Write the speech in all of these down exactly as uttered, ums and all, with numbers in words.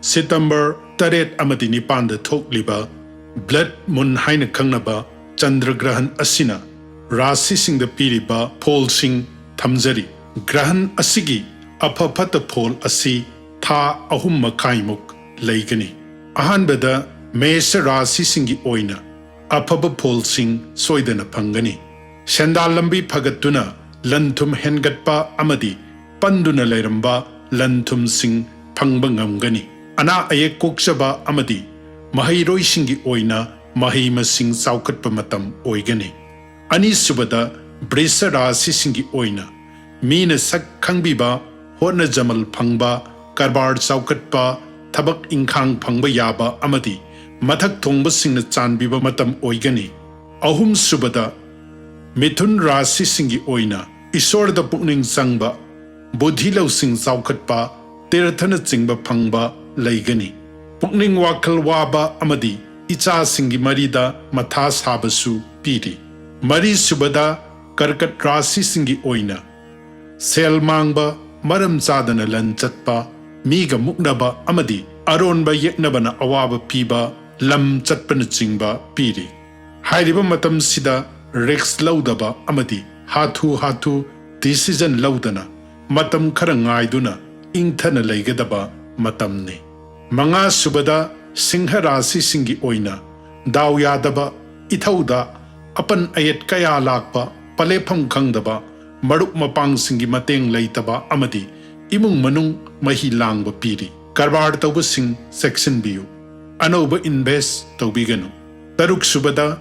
September ꯇꯔꯦꯠ ꯑꯃꯗꯤ ꯅꯤꯄꯥꯟꯗ ꯊꯣꯛꯂꯤꯕ ꯕ꯭ꯂꯗ ꯃꯨꯟ ꯍꯥꯏꯅ ꯈꯪꯅꯕ ꯆꯟꯗ꯭ꯔ ꯒ꯭ꯔꯍꯟ ꯑꯁꯤꯅ ꯔꯥꯁꯤꯁꯤꯡꯗ ꯄꯤꯔꯤꯕ ꯐꯣꯜꯁꯤꯡ ꯊꯝꯖꯔꯤ꯫ ꯒ꯭ꯔꯍꯟ ꯑꯁꯤꯒꯤ ꯑꯐ ꯐꯠꯇ ꯐꯣꯜ ꯑꯁꯤ ꯊꯥ ꯑꯍꯨꯝ ꯃꯈꯥꯏꯃꯨꯛ ꯂꯩꯒꯅꯤ꯫ ꯑꯍꯥꯟꯕꯗ ꯃꯦꯁ ꯔꯥꯁꯤꯁꯤꯡꯒꯤ ꯑꯣꯏꯅ ꯑꯐꯕ ꯐꯣꯜꯁꯤꯡ ꯁꯣꯏꯗꯅ ꯐꯪꯒꯅꯤ꯫ ꯁꯦꯟꯗꯥꯟ ꯂꯝꯕꯤ ꯐꯒꯠꯇꯨꯅ ꯂꯟ ꯊꯨꯝ ꯍꯦꯟꯒꯠꯄ ꯑꯃꯗꯤ ꯄꯟꯗꯨꯅ ꯂꯩꯔꯝꯕ ꯂꯟ ꯊꯨꯝꯁꯤꯡ ꯐꯪꯕ ꯉꯝꯒꯅꯤ꯫ ꯑꯅꯥ ꯑꯌꯦꯛ ꯀꯣꯛꯆꯕ ꯑꯃꯗꯤ ꯃꯍꯩꯔꯣꯏꯁꯤꯡꯒꯤ ꯑꯣꯏꯅ ꯃꯍꯩ ꯃꯁꯤꯡ ꯆꯥꯎꯈꯠꯄ ꯃꯇꯝ ꯑꯣꯏꯒꯅꯤ꯫ ꯑꯅꯤꯁꯨꯕꯗ, ꯕ꯭ꯔꯤꯁ ꯔꯥꯁꯤꯁꯤꯡꯒꯤ ꯑꯣꯏꯅ ꯃꯤꯅ ꯁꯛ ꯈꯪꯕꯤꯕ, ꯍꯣꯠꯅꯖꯃꯜ ꯐꯪꯕ, ꯀꯔꯕꯥꯔ ꯆꯥꯎꯈꯠꯄ, ꯊꯕꯛ ꯏꯪꯈꯥꯡ ꯐꯪꯕ ꯌꯥꯕ ꯑꯃꯗꯤ ꯃꯊꯛ ꯊꯣꯡꯕꯁꯤꯡꯅ ꯆꯥꯟꯕꯤꯕ ꯃꯇꯝ ꯑꯣꯏꯒꯅꯤ꯫ ꯑꯍꯨꯝꯁꯨꯕꯗ, ꯃꯤꯊꯨꯟ ꯔꯥꯁꯤꯁꯤꯡꯒꯤ ꯑꯣꯏꯅ ꯏꯁꯣꯔꯗ ꯄꯨꯛꯅꯤꯡ ꯆꯪꯕ, ꯕꯨꯙꯤ ꯂꯧꯁꯤꯡ ꯆꯥꯎꯈꯠꯄ, ꯇꯤꯔꯊꯅꯆꯤꯡꯕ ꯐꯪꯕ ꯂꯩꯒꯅꯤ꯫ ꯄꯨꯛꯅꯤꯡ ꯋꯥꯈꯜ ꯋꯥꯕ ꯑꯃꯗꯤ ꯏꯆꯥꯁꯤꯡꯒꯤ ꯃꯔꯤꯗ ꯃꯊꯥ ꯁꯥꯕꯁꯨ ꯄꯤꯔꯤ꯫ ꯃꯔꯤꯁꯨꯕꯗ, ꯀꯔꯀꯠ ꯔꯥꯁꯤꯁꯤꯡꯒꯤ ꯑꯣꯏꯅ ꯁꯦꯜ ꯃꯥꯡꯕ, ꯃꯔꯝ ꯆꯥꯗꯅ ꯂꯟ ꯆꯠꯄ, ꯃꯤꯒ ꯃꯨꯛꯅꯕ ꯑꯃꯗꯤ ꯑꯔꯣꯟꯕ ꯌꯦꯛꯅꯕꯅ ꯑꯋꯥꯕ ꯄꯤꯕ, ꯂꯝ ꯆꯠꯄꯅꯆꯤꯡꯕ ꯄꯤꯔꯤ꯫ ꯍꯥꯏꯔꯤꯕ ꯃꯇꯝꯁꯤꯗ ꯔꯤꯁ꯭ꯛ ꯂꯧꯗꯕ ꯑꯃꯗꯤ ꯍꯥꯊꯨ ꯍꯥꯊꯨ ꯗꯤꯁꯤꯖꯟ ꯂꯧꯗꯅ ꯃꯇꯝ ꯈꯔ ꯉꯥꯏꯗꯨꯅ ꯏꯪꯊꯅ ꯂꯩꯒꯗꯕ ꯃꯇꯝꯅꯤ꯫ ꯃꯉꯥꯁꯨꯕꯗ, ꯁꯤꯡꯍ ꯔꯥꯁꯤꯁꯤꯡꯒꯤ ꯑꯣꯏꯅ ꯗꯥꯎ ꯌꯥꯗꯕ, ꯏꯊꯧꯗ ꯑꯄꯟ ꯑꯌꯦꯠ ꯀꯌꯥ ꯂꯥꯛꯄ, ꯄꯂꯦꯐꯝ ꯈꯪꯗꯕ, ꯃꯔꯨꯞ ꯃꯄꯥꯡꯁꯤꯡꯒꯤ ꯃꯇꯦꯡ ꯂꯩꯇꯕ ꯑꯃꯗꯤ ꯏꯃꯨꯡ ꯃꯅꯨꯡ ꯃꯍꯤ ꯂꯥꯡꯕ ꯄꯤꯔꯤ꯫ ꯀꯔꯕꯥꯔ ꯇꯧꯕꯁꯤꯡ ꯆꯦꯛꯁꯤꯟꯕꯤꯌꯨ꯫ ꯑꯅꯧꯕ ꯏꯟꯚꯦꯁ꯭ꯠ ꯇꯧꯕꯤꯒꯅꯨ꯫ ꯇꯔꯨꯛꯁꯨꯕꯗ,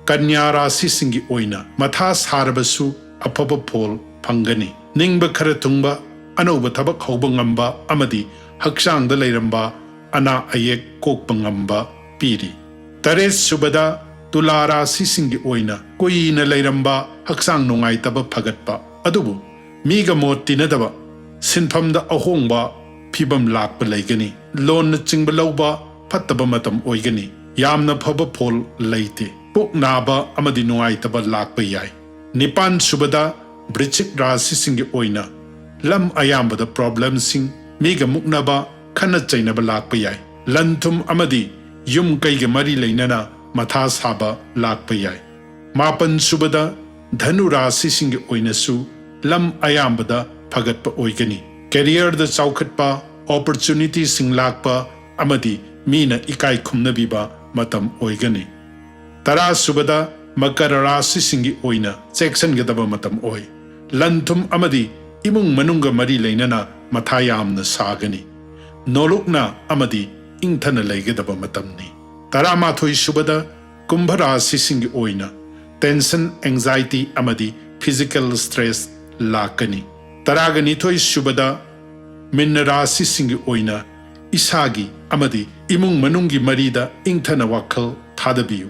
ꯀꯟꯌꯥ ꯔꯥꯁꯤꯁꯤꯡꯒꯤ ꯑꯣꯏꯅ ꯃꯊꯥ ꯁꯥꯔꯕꯁꯨ ꯑꯐꯕ ꯐꯣꯜ ꯐꯪꯒꯅꯤ꯫ ꯅꯤꯡꯕ ꯈꯔ ꯊꯨꯡꯕ, ꯑꯅꯧꯕ ꯊꯕꯛ ꯍꯧꯕ ꯉꯝꯕ ꯑꯃꯗꯤ ꯍꯛꯆꯥꯡꯗ ꯂꯩꯔꯝꯕ ꯑꯅꯥ ꯑꯌꯦꯛ ꯀꯣꯛꯄ ꯉꯝꯕ ꯄꯤꯔꯤ꯫ ꯇꯔꯦꯠꯁꯨꯕꯗ, ꯇꯨꯂꯥ ꯔꯥꯁꯤꯁꯤꯡꯒꯤ ꯑꯣꯏꯅ ꯀꯨꯏꯅ ꯂꯩꯔꯝꯕ ꯍꯛꯆꯥꯡ ꯅꯨꯡꯉꯥꯏꯇꯕ ꯐꯒꯠꯄ, ꯑꯗꯨꯕꯨ ꯃꯤꯒ ꯃꯣꯠ ꯇꯤꯟꯅꯗꯕ, ꯁꯤꯟꯐꯝꯗ ꯑꯍꯣꯡꯕ ꯐꯤꯚꯝ ꯂꯥꯛꯄ ꯂꯩꯒꯅꯤ꯫ ꯂꯣꯟꯅꯆꯤꯡꯕ ꯂꯧꯕ ꯐꯠꯇꯕ ꯃꯇꯝ ꯑꯣꯏꯒꯅꯤ꯫ ꯌꯥꯝꯅ ꯐꯕ ꯐꯣꯜ ꯂꯩꯇꯦ꯫ ꯄꯨꯛ ꯅꯥꯕ ꯑꯃꯗꯤ ꯅꯨꯡꯉꯥꯏꯇꯕ ꯂꯥꯛꯄ ꯌꯥꯏ꯫ ꯅꯤꯄꯥꯟꯁꯨꯕꯗ, ꯕ꯭ꯔꯤꯆꯤꯛ ꯔꯥꯁꯤꯁꯤꯡꯒꯤ ꯑꯣꯏꯅ ꯂꯝ ꯑꯌꯥꯝꯕꯗ ꯄ꯭ꯔꯣꯕ꯭ꯂꯦꯝꯁꯤꯡ, ꯃꯤꯒ ꯃꯨꯛꯅꯕ, ꯈꯠꯅ ꯆꯩꯅꯕ ꯂꯥꯛꯄ ꯌꯥꯏ꯫ ꯂꯟ ꯊꯨꯝ ꯑꯃꯗꯤ ꯌꯨꯝ ꯀꯩꯒ ꯃꯔꯤ ꯂꯩꯅꯅ ꯃꯊꯥ ꯁꯥꯕ ꯂꯥꯛꯄ ꯌꯥꯏ꯫ ꯃꯥꯄꯟ ꯁꯨꯕꯗ ꯙꯅꯨ ꯔꯥꯁꯤꯁꯤꯡꯒꯤ ꯑꯣꯏꯅꯁꯨ ꯂꯝ ꯑꯌꯥꯝꯕꯗ ꯐꯒꯠꯄ ꯑꯣꯏꯒꯅꯤ꯫ ꯀꯦꯔꯤꯌꯔꯗ ꯆꯥꯎꯈꯠꯄ, ꯑꯣꯄꯣꯔꯆꯨꯅꯤꯇꯤꯁꯤꯡ ꯂꯥꯛꯄ ꯑꯃꯗꯤ ꯃꯤꯅ ꯏꯀꯥꯏ ꯈꯨꯝꯅꯕꯤꯕ ꯃꯇꯝ ꯑꯣꯏꯒꯅꯤ꯫ ꯇꯔꯥ ꯁꯨꯕꯗ ꯃꯀꯔ ꯔꯥꯁꯤꯁꯤꯡꯒꯤ ꯑꯣꯏꯅ ꯆꯦꯛꯁꯤꯟꯒꯗꯕ ꯃꯇꯝ ꯑꯣꯏ꯫ ꯂꯟ ꯊꯨꯝ ꯑꯃꯗꯤ ꯏꯃꯨꯡ ꯃꯅꯨꯡꯒ ꯃꯔꯤ ꯂꯩꯅꯅ ꯃꯊꯥ ꯌꯥꯝꯅ ꯁꯥꯒꯅꯤ꯫ ꯅꯣꯂꯨꯛꯅ ꯑꯃꯗꯤ ꯏꯪꯊꯅ ꯂꯩꯒꯗꯕ ꯃꯇꯝꯅꯤ꯫ ꯇꯔꯥꯃꯥꯊꯣꯏ ꯁꯨꯕꯗ ꯀꯨꯝꯚ ꯔꯥꯁꯤꯁꯤꯡꯒꯤ ꯑꯣꯏꯅ ꯇꯦꯟꯁꯟ, ꯑꯦꯡꯖꯥꯏꯇꯤ ꯑꯃꯗꯤ ꯐꯤꯖꯤꯀꯦꯜ ꯁ꯭ꯇ꯭ꯔꯦꯁ ꯂꯥꯛꯀꯅꯤ꯫ ꯇꯔꯥꯒ ꯅꯤꯊꯣꯏ ꯁꯨꯕꯗ ꯃꯤꯟꯅ ꯔꯥꯁꯤꯁꯤꯡꯒꯤ ꯑꯣꯏꯅ ꯏꯁꯥꯒꯤ ꯑꯃꯗꯤ ꯏꯃꯨꯡ ꯃꯅꯨꯡꯒꯤ ꯃꯔꯤꯗ ꯏꯪꯊꯅ ꯋꯥꯈꯜ ꯊꯥꯗꯕꯤꯌꯨ꯫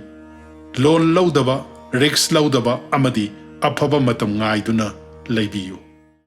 ꯂꯣꯟ ꯂꯧꯗꯕ, ꯔꯤꯁ꯭ꯛ ꯂꯧꯗꯕ ꯑꯃꯗꯤ ꯑꯐꯕ ꯃꯇꯝ ꯉꯥꯏꯗꯨꯅ ꯂꯩꯕꯤꯌꯨ꯫